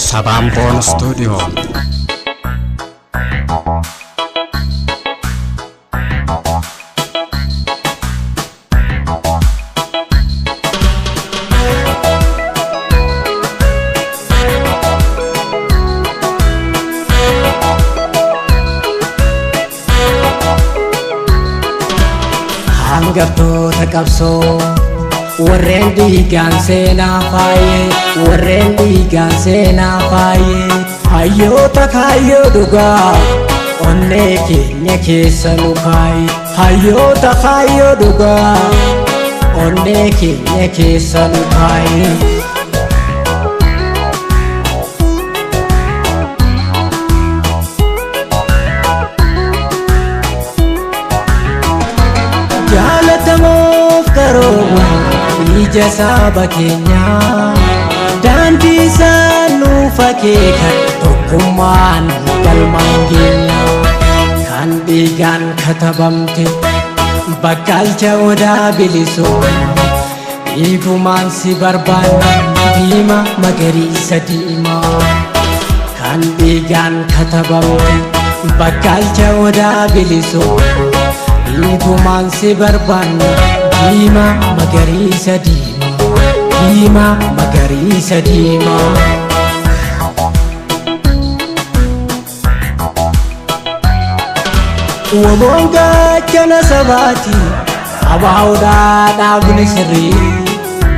Sabaan Boon Studio. Hangaftoota qabsoo warreen dhiigaan seenaa faayee, warreen dhiigaan seenaa faayee, hayyoota kaayyoo dhugaa onnee keenya keessa nu kaaye, hayyoota kaayyoo dhugaa onnee keenya keessa nu kaaye. Jaalatamuuf karooma ija saba keenyaa, daandii isaan nuuf akeekan tokkummaan galmaan keenya, kan dhiigaan katabamte bakkalcha odaa bilisummaa, dhiigumaan si barbaanna diimaa magariisa diimaa, kan dhiigaan katabamte bakkalcha odaa bilisummaa, dhiigumaan si barbaanna diimaa magariisa diimaa, diimaa magariisa diimaa. Waboon gaachana sabaati, abaa'uudhaa dhaabni sirrii,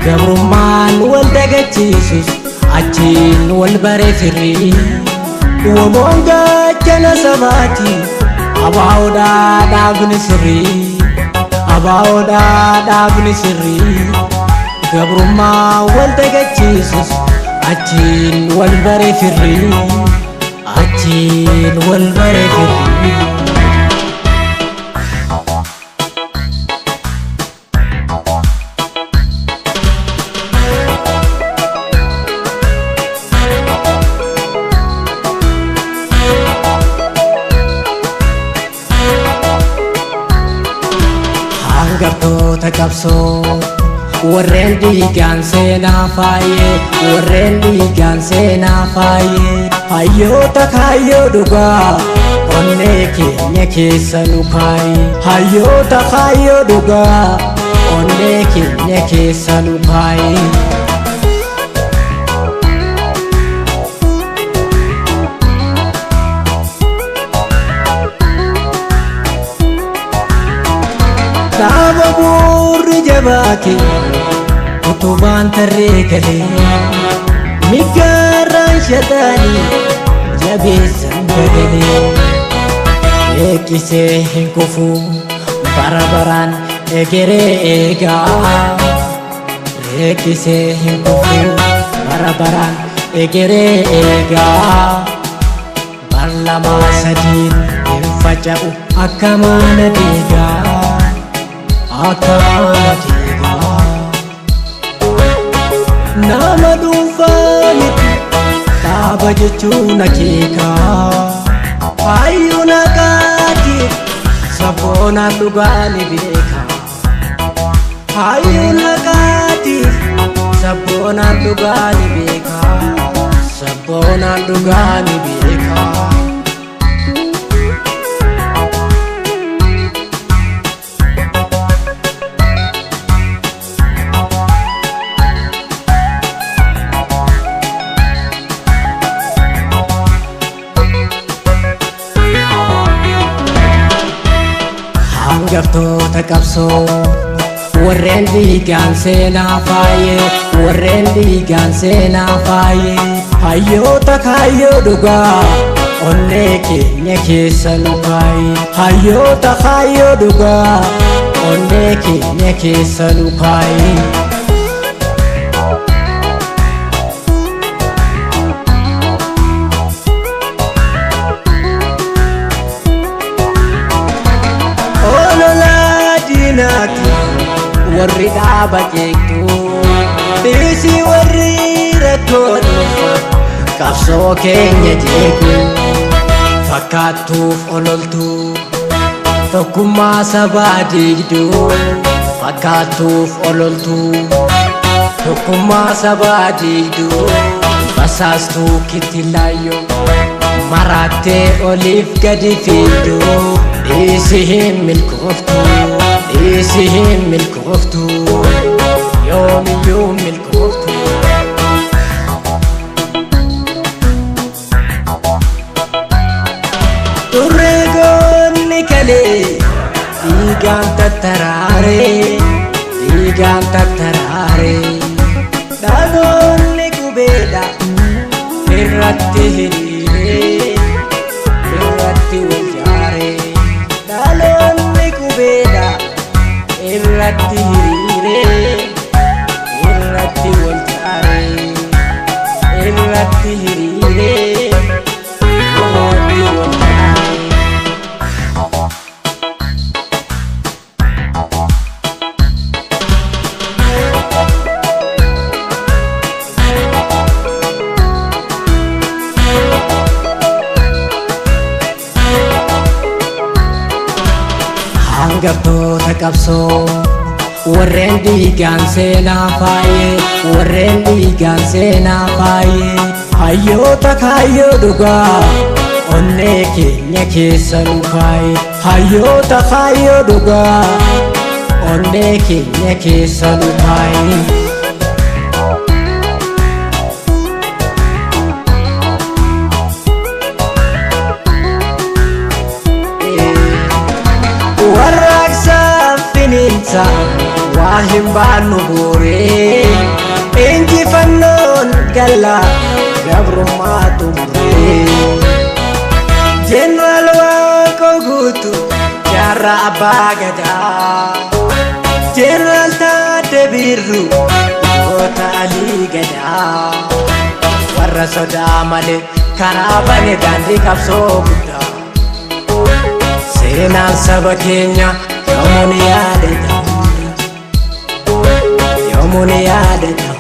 gabrummaan wal dagachiisus achiin wal baree firrii. Waboon gaachana sabaati, abaa'uudhaa dhaabni sirrii, abaa'uudhaa dhaabni sirrii, gabrummaa wal dagachiisus achiin wal baree firrii, achiin wal baree firrii. Hangaftoota qabsoo warreen dhiigaan seenaa faayee, warreen dhiigaan seenaa faayee, hayyoota kaayyoo dhugaa onnee keenya keessa nu kaaye, hayyoota kaayyoo dhugaa onnee keenya keessa nu kaaye. Dhaaba bu'uurri jabaate utubaan tarree galee, miggaarraan shataanii jabeessan dagalee, eeqqisee hin kufu bara baraan egeree eegaa, eeqqisee hin kufu bara baraan egeree eegaa, bar lamaa sadiin hin faca'u akka maana deegaa, akka maana deegaa. Nama dhuunfaa miti dhaaba jechuun akeekaa, hayyuun haqaati sabboonaan dhugaa ni beeka, hayyuun haqaati sabboonaan dhugaa ni beeka, sabboonaan dhugaa ni beeka. Hangaftoota qabsoo warreen dhiigaan seenaa faayee, warreen dhiigaan seenaa faayee, hayyoota kaayyoo dhugaa onnee keenya keessa nu kaaye, hayyoota kaayyoo dhugaa onnee keenya keessa nu kaaye. Ololaa diinaati warri dhaaba jeektu, dhiisii warri rakkoo dhufa qabsoo keenya jeeku, fakkaattuuf ololtuu tokkummaa sabaa diigduu, fakkaattuuf ololtuu tokkummaa sabaa diigduu. Basaastuu kittilaayyoo maraattee oliif gadi fiigduu dhiisi hin milkooftu, dhiisi hin milkooftu, yoomiyyuu milkooftu. Turree goonni kalee dhiigaan tattaraaree, dhiigaan tattaraaree, dhaloonni qubeedha irratti hiriiree, irratti wal jaaree, dhaloonni qubeedha irratti hiriiree, irratti wal jaaree, irratti hiriiree, irratti wal jaaree. Hangaftoota qabsoo warreen dhiigaan seenaa faayee, warreen dhiigaan seenaa faayee, hayyoota kaayyoo dhugaa onnee keenya keessa nu kaaye, hayyoota kaayyoo dhugaa onnee keenya keessa nu kaaye. Warraaqsa finiinsa waa hin baannu booree, injifannoon galla gabrummaa xumuree. Jeneraal Waaqoo Guutuu jaarraa abbaa gadaa, Jeneraal Taaddee Birruu goota Alii Gadaa, warra sodaa malee karaa bane daandii qabsoo guddaa. Seenaan saba keenya yoomuu ni yaadatama, yoomuu ni yaadatama.